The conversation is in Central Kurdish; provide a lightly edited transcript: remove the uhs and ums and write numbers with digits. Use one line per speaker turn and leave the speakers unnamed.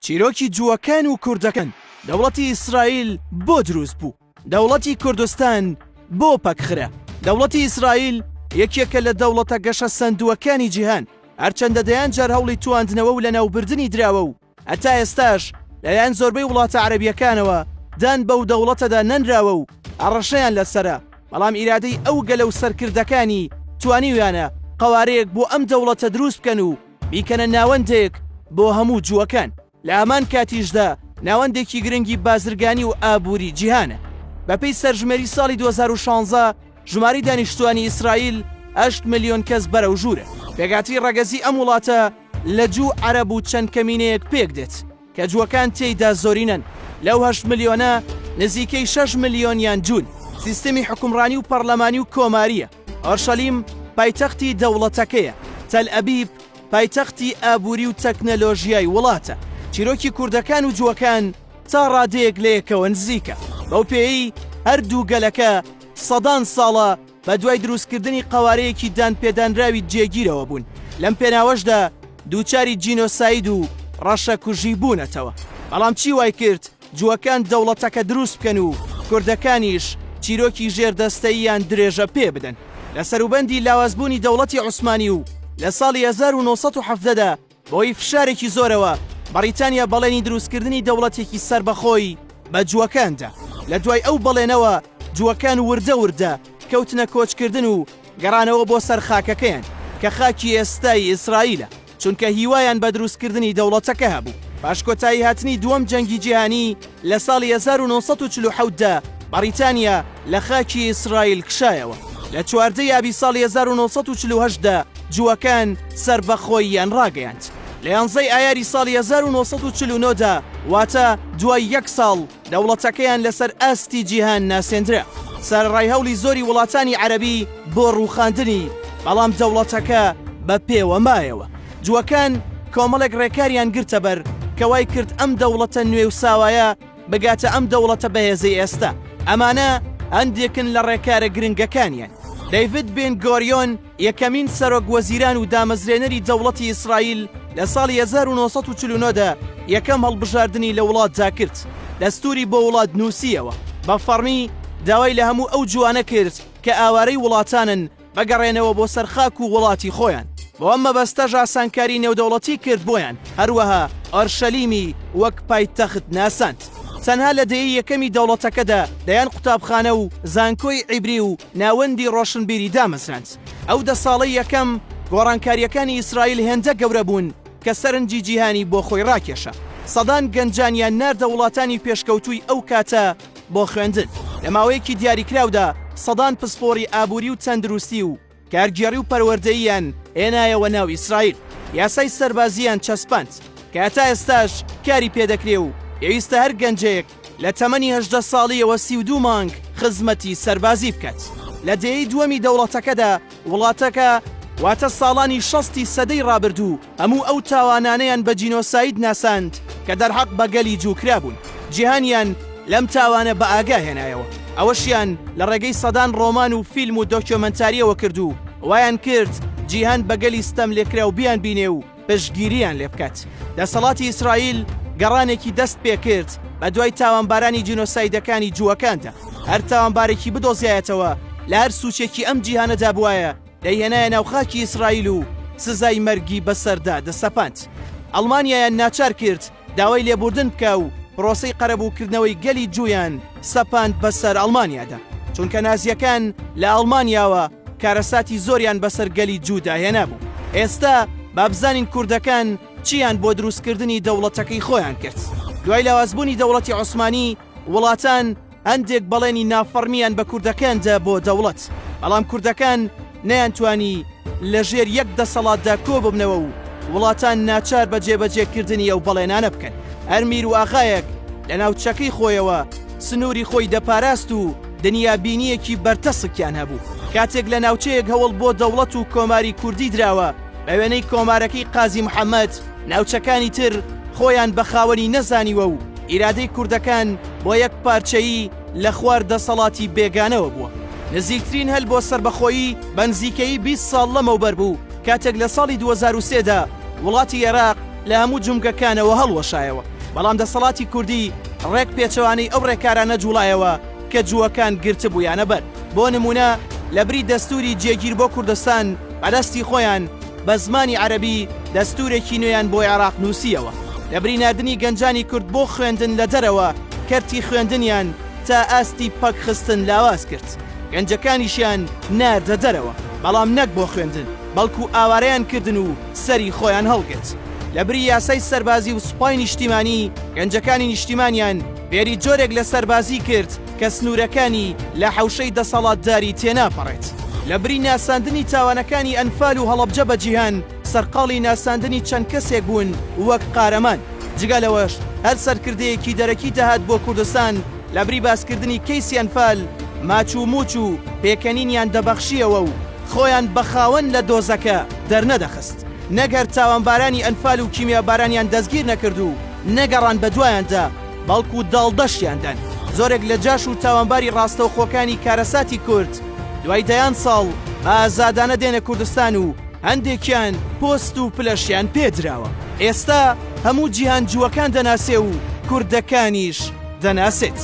چیرۆکی جووەکان و کوردەکان، دەوڵەتی ئیسرائیل بۆ دروست بوو؟ دەوڵەتی کوردستان بۆ پەکخرا؟ دەوڵەتی ئیسرائیل یەکێکە لە دەوڵەتە گەشەسەندووەکانی جیهان، هەرچەندە دەیان جار هەوڵی تواندنەوە و لەناوبردنی دراوە و هەتا ئێستاش لەلایەن زۆربەی وڵاتە عەرەبییەکانەوە دان بەو دەوڵەتەدا نەنراوە و هەڕەشەیان لەسەرە، بەڵام ئیرادەی ئەو گەلە و سەرکردەکانی توانیویانە قەوارەیەک بۆ ئەم دەوڵەتە دروست بکەن و بیکەنە ناوەندێک بۆ هەموو جووەکان، لە هەمان کاتیشدا ناوەندێکی گرنگی بازرگانی و ئابووری جیهانە. بەپێی سەرژمێری ساڵی 2016 ژمارەی دانیشتووانی ئیسرائیل 8 ملیۆن کەس بەرەوژوورە. پێکهاتەی ڕەگەزی ئەم وڵاتە لە جوو، عەرەب و چەند کەمینەیەک پێکدێت کە جووەکان تێیدا زۆرینەن، لەو هەشت ملیۆنە نزیکەی شەش ملیۆنیان جوون. سیستمی حوکمڕانی و پەڕلەمانی و کۆمارییە. ئۆرشەلیم پایتەختی دەوڵەتەکەیە، تەلئەبیب پایتەختی ئابووری و تەکنەلۆژیای وڵاتە. چیرۆکی کوردەکان و جووەکان تا ڕادەیەک لە یەکەوە نزیکە، بەو پێیەی هەردوو گەلەکە سەدان ساڵە بەدوای دروستکردنی قەوارەیەکی دانپێدانراوی جێگیرەوە بوون، لەم پێناوەشدا دووچاری جینۆساید و ڕەشەکوژی بوونەتەوە. بەڵام چی وایکرد جووەکان دەوڵەتەکە دروست بکەن و کوردەکانیش چیرۆکی ژێردەستەییان درێژە پێ بدەن؟ لە سەروبەندی لاوازبوونی دەوڵەتی عوسمانی و لە ساڵی 1917 دا بەهۆی فشارێکی زۆرەوە بەڕیتانیا بەڵێنی دروستکردنی دەوڵەتێکی سەربەخۆی بە جووەکان دا. لە دوای ئەو بەڵێنەوە جووەکان وردە وردە کەوتنە کۆچکردن و گەڕانەوە بۆ سەر خاکەکەیان کە خاکی ئێستای ئیسرائیلە، چونکە هیوایان بە دروستکردنی دەوڵەتەکە هەبوو. پاش کۆتایی هاتنی دووەم جەنگی جیهانی لە ساڵی 1947 دا بەڕیتانیا لە خاکی ئیسرائیل کشایەوە. لە 14 ی ئابی ساڵی 1948 دا جووەکان سەربەخۆییان ڕاگەیاند. لە یانزە ی ئایاری ساڵی 1949 دا واتە دوای یەک ساڵ دەوڵەتەکەیان لەسەر ئاستی جیهان ناسێندرا. سەرەڕای هەوڵی زۆری وڵاتانی عەرەبی بۆ ڕووخاندنی، بەڵام دەوڵەتەکە بە پێوە مایەوە. جووەکان کۆمەڵێک ڕێکاریان گرتە بەر کە وای کرد ئەم دەوڵەتە نوێ و ساوایە بگاتە ئەم دەوڵەتە بەهێزەی ئێستا. ئەمانە هەندێکن لە ڕێکارە گرنگەکانیان. دەیڤد بێن گۆریۆن، یەکەمین سەرۆک وەزیران و دامەزرێنەری دەوڵەتی ئیسرائیل لە ساڵی 1949 دا یەکەم هەڵبژاردنی لە وڵاتدا کرد، دەستووری بۆ وڵات نووسییەوە، بە فەڕمی داوای لە هەموو ئەو جووانە کرد کە ئاوارەی وڵاتانن بگەڕێنەوە بۆ سەر خاک و وڵاتی خۆیان، بۆ ئەم مەبەستەش ئاسانکاری نێودەوڵەتی کرد بۆیان، هەروەها ئۆرشەلیمی وەک پایتەخت ناساند. تەنها لە دەیەی یەکەمی دەوڵەتەکەدا دەیان قوتابخانە و زانکۆی عیبری و ناوەندی ڕۆشنبیری دامەزراند. ئەو دە ساڵەی یەکەم، گۆڕانکارییەکانی ئیسرائیل هێندە گەورە بوون کە سەرنجی جیهانی بۆ خۆی ڕاکێشا. سەدان گەنجانیان ناردە وڵاتانی پێشکەوتووی ئەو کاتە بۆ خوێندن. لە ماوەیەکی دیاریکراودا سەدان پسپۆڕی ئابووری و تەندروستی و کارگێڕی و پەروەردەییان هێنایەوە ناو ئیسرائیل. یاسای سەربازییان چەسپاند کە هەتا ئێستاش کاری پێدەکرێ و پێویستە هەر گەنجێک لە تەمەنی 18 ساڵییەوە 32 مانگ خزمەتی سەربازی بکات. لە دەیەی دووەمی دەوڵەتەکەدا وڵاتەکە، واتە ساڵانی شەستی سەدەی ڕابردوو، هەموو ئەو تاوانانەیان بە جینۆساید ناساند کە دەرحەق بە گەلی جوو کرابوون. جیهانیان لەم تاوانە بە ئاگا هێنایەوە. ئەوەشیان لە ڕێگەی سەدان ڕۆمان و فیلم و دۆکیۆمەنتارییەوە کرد و وایان کرد جیهان بە گەلی ستەملێکراو بیانبینێ و پشتگیرییان لێ بکات. دەسەڵاتی ئیسرائیل گەڕانێکی دەست پێ کرد بە دوای تاوانبارانی جینۆسایدەکانی جووەکاندا. هەر تاوانبارێکی بدۆزیایەتەوە لە هەر سووچێکی ئەم جیهانەدا بوایە، دەیهێنایە ناو خاکی ئیسرائیل و سزای مەرگی بەسەردا دەسەپاند. ئەڵمانیایان ناچار کرد داوای لێبوردن بکا و پرۆسەی قەرەبووکردنەوەی گەلی جوویان سەپاند بەسەر ئەڵمانیادا، چونکە نازییەکان لە ئەڵمانیاوە کارەساتی زۆریان بەسەر گەلی جوودا هێنابوو. ئێستا با بزانین کوردەکان چییان بۆ دروستکردنی دەوڵەتەکەی خۆیان کرد. دوای لاوازبوونی دەوڵەتی عوسمانی، وڵاتان هەندێک بەڵێنی نافەڕمیان بە کوردەکان دا بۆ دەوڵەت، بەڵام کوردەکان نەیانتوانی لە ژێر یەک دەسەڵاتدا کۆببنەوە و وڵاتان ناچار بە جێبەجێکردنی ئەو بەڵێنانە بکەن. هەر میر و ئاغایەک لە ناوچەکەی خۆیەوە سنووری خۆی دەپاراست و دنیابینییەکی بەرتەسکیان هەبوو. کاتێک لە ناوچەیەک هەوڵ بۆ دەوڵەت و کۆماری کوردی دراوە، بە وێنەی کۆمارەکەی قازی محەمەد، ناوچەکانی تر خۆیان بە خاوەنی نەزانیوە و ئیرادەی کوردەکان بۆ یەکپارچەیی لە خوار دەسەڵاتی بێگانەوە بووە. نزیکترین هەل بۆ سەربەخۆیی بە نزیکەیی 20 ساڵ لەمەوبەر بوو کاتێک لە ساڵی 2003 دا وڵاتی ئێراق لە هەموو جومگەکانەوە هەڵوەشایەوە. بەڵام دەسەڵاتی کوردی ڕێک پێچەوانەی ئەو ڕێکارانە جوڵایەوە کە جووەکان گرتبوویانە بەر. بۆ نموونە لەبری دەستووری جێگیر بۆ کوردستان بە دەستی خۆیان بە زمانی عەرەبی دەستوورێکی نوێیان بۆ عێراق نووسییەوە. لەبری ناردنی گەنجانی کورد بۆ خوێندن لە دەرەوە کەرتی خوێندنیان تا ئاستی پەکخستن لاواز کرد. گەنجەکانیشیان ناردە دەرەوە، بەڵام نەک بۆ خوێندن، بەڵکو ئاوارەیان کردن و سەری خۆیان هەڵگرت. لەبری یاسای سەربازی و سوپای نیشتیمانی، گەنجەکانی نیشتیمانیان فێری جۆرێک لە سەربازی کرد کە سنوورەکانی لە حەوشەی دەسەڵاتداری تێناپەڕێت. لەبری ناساندنی تاوانەکانی ئەنفال و هەڵەبجە بە جیهان، سەرقاڵی ناساندنی چەند کەسێک بوون وەک قارەمان. جگە لەوەش هەر سەرکردەیەکی دەرەکی دەهات بۆ کوردستان، لەبری باسکردنی کەیسی ئەنفال، ماچ و موچ و پێکەنینیان دەبەخشییەوە و خۆیان بە خاوەن لە دۆزەکە دەرنەدەخست. نەک هەر تاوانبارانی ئەنفال و کیمیابارانیان دەستگیر نەکرد و نەگەڕان بەدوایاندا، بەڵکو داڵدەشیان دان. زۆرێک لە جاش و تاوانباری ڕاستەوخۆکانی کارەساتی کورد دوای دەیان ساڵ بە ئازادانە دێنە کوردستان و هەندێکیان پۆست و پلەشیان پێدراوە. ئێستا هەموو جیهان جووەکان دەناسێ و کوردەکانیش دەناسێت.